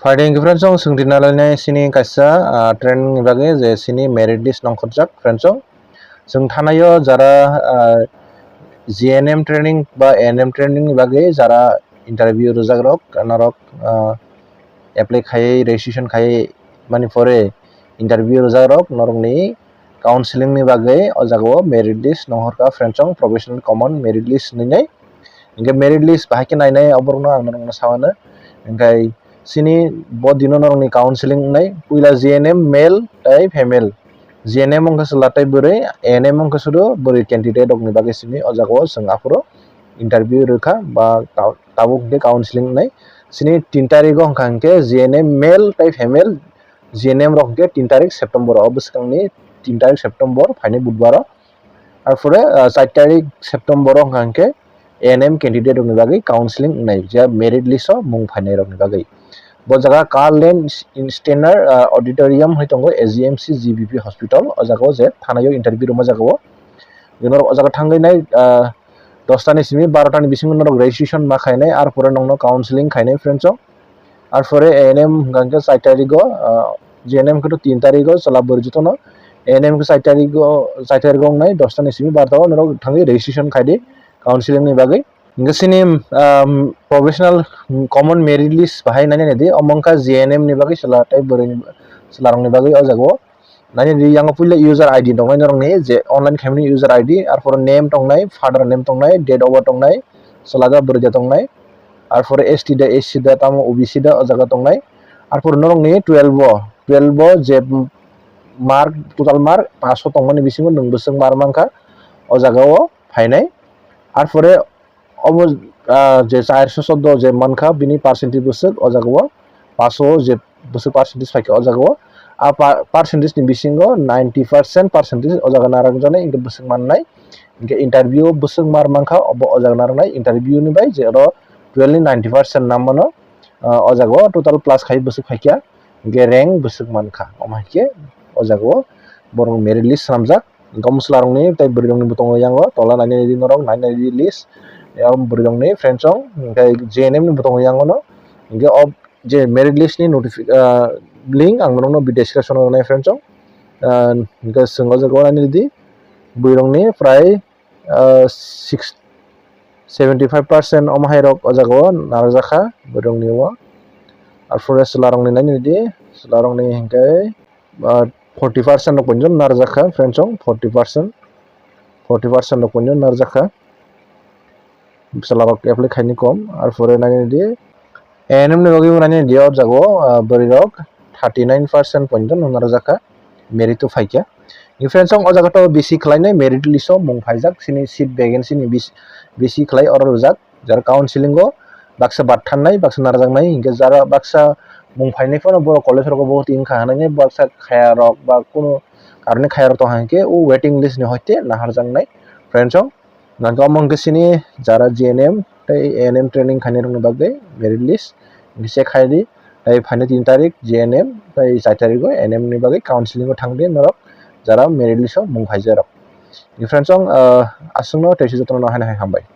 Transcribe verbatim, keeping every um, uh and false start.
Phaidi hwnkhe friends, chwng swngti nalainai sini kaisa, ah, training ni bagwi je sini merit list nongkhorjak friends. Chwng thanaio jara, ah, G N M training ba A N M training ni bagwi jara interview rwjak rok, norok, ah, apply khaiwi registration khaiwi mani pore interview rwjak rok norokni counseling ni bagwi o jaga o merit list nongkhorkha friends, professional common merit list hinwi nai. Hingke merit list bahai khe nainai oborokno ang norokno sawano. Hingke sini bo dino norokni counseling wngnai, puila G N M male tei female. G N M wngkha chwla tei bwrwi, A N M wngkha sudu bwrwi candidate rokni bagwi simi o jaga o chwng aphuru interview rwkha ba ta-, tabuk hingke counseling wngnai. Sini tin tarigo wngkha hingke G N M male tei female, G N M rok hingke tin tarik September o, bwskangni tin tarik September phainai budbaro. Arpore, ah, char tarik September o hwnka hwnkhe A N M candidate rokni bagwi counseling wngnai, je merit list o mung phainai rokni bagwi. Bo jaga Carl Lane Stenner, ah, Auditorium hai tongo, A G M C G B P Hospital, o jaga o je thanaio interview rwma jaga o. Norok o jaga thangwi nai, ah, dosta ni simi barota ni bisingo norok registration ma khainai, arpore nokno counseling khainai friends o. Arpore A N M hwnka hwnkhe char tarigo, ah, G N M khe to tin tarigo chwla bwrwi jotono, A N M khe char tarigo, char tarigo wngnai dosta ni simi barota o norok thangwi registration khai di counseling ni bagwi. Hingke sini, um, professional common merit list bahai nai nai di, omo wngkha G N M ni bagwi chwla tei bwrwi ni, chwla rokni bagwi o jaga o. Nai di, yang puila user I D tongnai norokni, je online khaimani user I D, arpore name tongnai, father name tongnai, date of birth tongnai, chwla da bwrwi da tongnai, arpore S T da, S C da, tamo O B C da o jaga tongnai. Arpore norokni twelve o, twelve o je mark, total mark paso tongmani bisingo nwng bwswk mar mankha, o jaga o phainai. Arpore obo, ah, je charso soddo je mankha, bini percentage bwswk o jaga o paso je bwswk percentage phaikha o jaga o. A pa-, percentage ni bisingo ninety percent percentage o jaga narwkjaknai, hingke bwswk mannai. Hingke interview o bwswk mar mankha, obo o jaga narwknai. Interview ni bai je oro twelve ni ninety percent nam mano, ah, o jaga o total plus khai bwswk phaikha, hingke rank bwswk mankha. Omo hai khe o jaga o borok merit list swnamjak. Hingke omo chwla rokni tei bwrwi rokni bo tongo yango, tola nai nai di norok, nai nai di list. Yang bwrwi rokni friends rok, hingke G N M ni bo tongo yango no. Hingke o je merit list ni notifi-, ah, link ang norokno video description o rwnai friends rok. Ah, hingke chwng o jaga o nai nai di bwrwi rokni prai, ah, six, seventy five percent omo hai rok o jaga o narwkjakha bwrwi rokni o. Arpore chwla rokni nai nai di, chwla rokni hingke, ah, forty percent rok poito narwkjakha friends rok, forty percent, forty percent rok poito narwkjakha. Chwla rok apply khaini kom, arpore nai nai di, A N M ni bagwi bo nai nai di o jaga o, ah, bwrwi rok thirty nine percent poito narwkjakha, merit o phaikha. Hingke friends rok o jaga to bisi khlainai merit list o mung phaijak, sini seat vacancy ni bis-, bisi khlai oro rwjak. Jara counseling o baksa bathannai, baksa narwkjaknai, hingke jara baksa mung phainai phano borok college rogo bo tin kha hinwi baksa khaya rok ba kunu karoni khaya rok tong hingke o waiting list ni hoite naharjaknai friends rok. Nangkhe omo hingke sini jara G N M tei A N M training khainai rokni bagwi merit list hingke check khai di, tei phainai tin tarik G N M tei char tarik o A N M ni bagwi counseling o thang di norok jara merit list o mung phaijak rok. Friends rok, ah, aswkno tei jotono hai hai hambai.